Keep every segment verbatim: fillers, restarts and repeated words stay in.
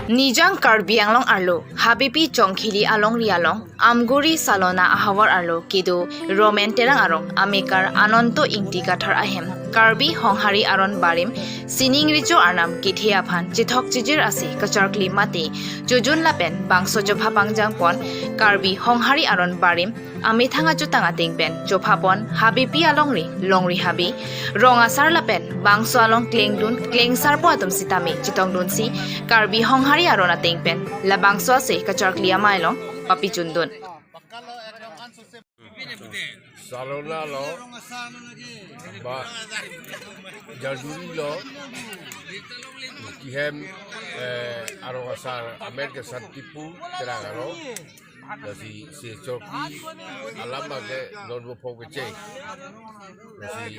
Nijang Karbi Anglong arlo Habipi Chongkhili alongri along Amguri Salona ahavar arlo kedo Roman Terang arong amekar Ananto Ingti Kathar ahem Karbi Honghari Aron Barim sining richo arnam kethe aphan chethok chijir ase kacharkli mate chojun lapen bangso chopha pangjang pon Karbi Honghari Aron Barim amethang achutang ateng pen chopha pon Habipi alongri longri Habi rong asar lapen bangso along klengdun klengsarpo atum sitame chetongdunsi Karbi Honghari Aron ateng pen labangso ase kacharkli amei along papichundun. Salona lo, ba, Jarduri lo, kihem, eh, arong asar amet ke Santipu Terang arong, lasi se choki alam abangke non bo phok kecheng. Lasi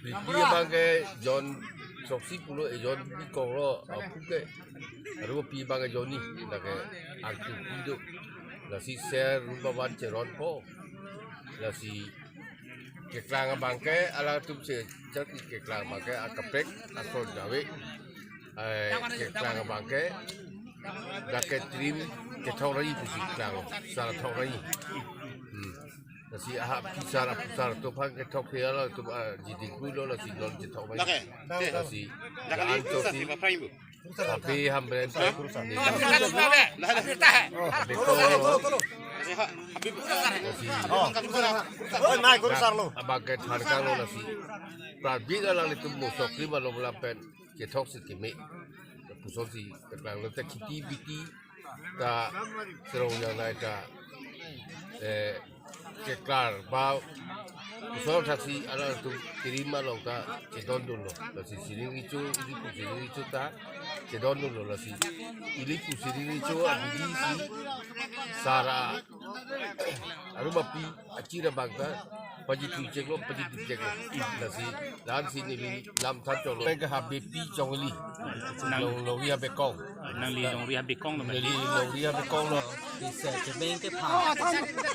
Bipi abangke John Choksi pulo, eh, John Bikong lo, ah, puke. Aru pi abangke Johnny, lake artu pido. Lasi ser rumba ban cheronpo. Lasi keklang abangke alangtum se chak keklang abangke akaprek asor jave. Eh, keklang abangke lake trim kethok rai pusi klang, sar thok rai. Hmm. Lasi aha pisar apusar atum aphan kethok hiala atum, ah, jiding kulo lasi non kethok rai. Lake. Lasi Lake laan ni chosi. Sasi papai bu. Tapi hamren ta kursa ni. Lake. Lake. Lake. Lake. Lasi. Oh. Oi, mai kursa lo. Abangke tharkang lo lasi. Prabit alanglitum mosok lima lo lapen kethok si keme. Pusonsi keklang lo ta khiti biti ta serong yang nai ta, eh, keklar ba puson thaksi alangtum trim along ta chedondunlo. Lasi sining richo, ili pu sining richo ta chedondunlo lasi. Ili pu sining richo abidi si sar arum api achir abang ta pajithu cheklo, pajithu cheklo. Lasi, dan si neli lam than cholo. Peng ke Habipi Chongkhili. Nang- Long, longri Habekong. Nangli longri Habekong lo. Neli longri Habekong lo. Di se kebeng kepha.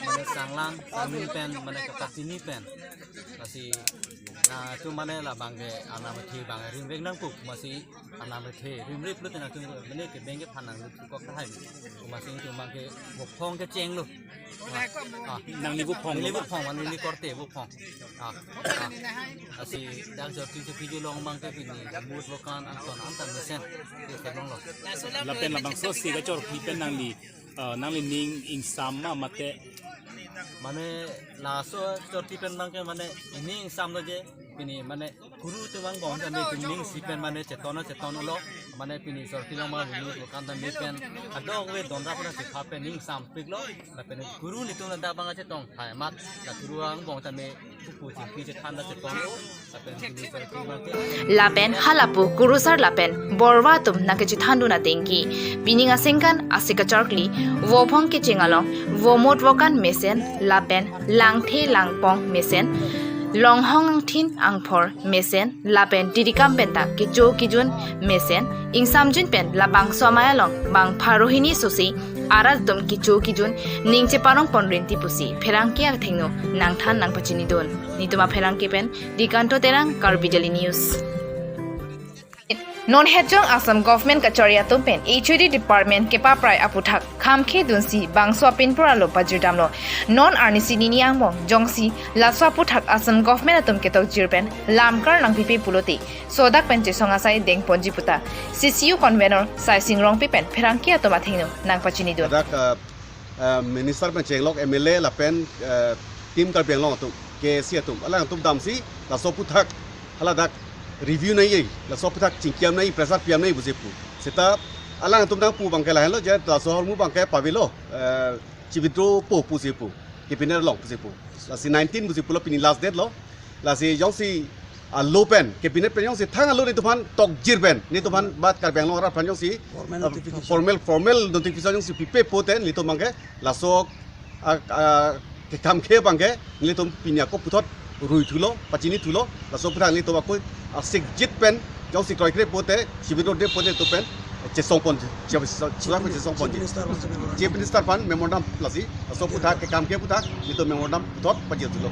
Mane sanglang, sangni pen, mane kepatini pen. Lasi, na, tu mane labangke, anam thi bang rimrek nangkuk, masi anam the, rimrek lo tena tu, mane kebeng kepha nanglutkok tahai. Masi tu abangke, bophong kecheng lo. Ah, ah. Nangli bophong, neli lo? Bophong, mane neli korte bophong. Ah, ah. Lasi dak chorkli chorkli along abangke pini mut bokan anton antan mesen. Ke kelong lo. Lapen labangso si kachorkli pen nangli, ah, nangli ning ingsam ma mate? Mane laso chorkli pen abangke mane ning ingsam lo je pini mane Kuru atum angbong tame ning isi pen mane cheton cheton lo, mane pini chorkli along ma bumi bukan tame pen kadokave don rak na chepha pen ning sampik lo, lapen Kuru nelitum ladak abang chetong thai amat, la Kuru angbong tame pupu chingki chethan ta chetong lo, lapen pini chorkli abang ke. Lapen halapu kurusar lapen borva atum nangkechethandun ateng ke, pining asengkan ase kachorkli, vophong kecheng along, vomut vokan mesen, lapen langthe langpong mesen, longhong angthin angphor mesen, lapen tirikam pen ta kecho kejun mesen, ingsamjun pen labangso amei along bang pharo hini sosi arat atum kecho kejun ning cheparong pon rinti pusi pherangke athengno nangthan nangpachinidun. Nelitum apherangke pen Dikanto Terang, Karbi Daily News. Non hetjong Assam Government kachari atum pen H O D Department kepaprai aputhak khamkhe dunsi bangso apinpur arlo pajirdamlo. Non arnisi nini angbong jongsi laso aputhak Assam Government atum ketokjir pen lamkar nangpipe pulote sodak pen chesong asai dengponji puta C C U convener Saising Rongpi pen pherangke atum athengno nangpachinidun. Ladak, ah, ah, minister pen chenglok M L A lapen, ah, Team Karbi Anglong atum, K A C atum, alangtum damsi laso aputhak haladak review nangji, laso aputhak chingkiam nangji, pressure piam nangji pusi pu. Seta alangtum nangpu abangke lahenlo je laso ahormu abangke pavelo, eh, chibidropo pusi pu, cabinet along pusi pu. Lasi nineteen pusi pulo pini last date lo. Lasi jongsi alo pen, cabinet pen jongsi thang alo nelitum aphan tokjir pen, nelitum aphan bat Karbi Anglong arat aphan jongsi, formal eh, notification, formal, formal notification jongsi pipe pote nelitum abangke laso a, a, kekhamkhe abangke nelitum pini ako puthot ruithulo, pachinithulo, laso aputhak nelitum ako asikjit pen jongsi kroikre pote, chibidrode pote nelitum pen chesong pon, chesong, chesong pon. Chief Minister aphan memorandum. Chief Minister aphan memorandum lasi, laso aputhak kekhamkhe aputhak nelitum memorandum puthot pajirthulo.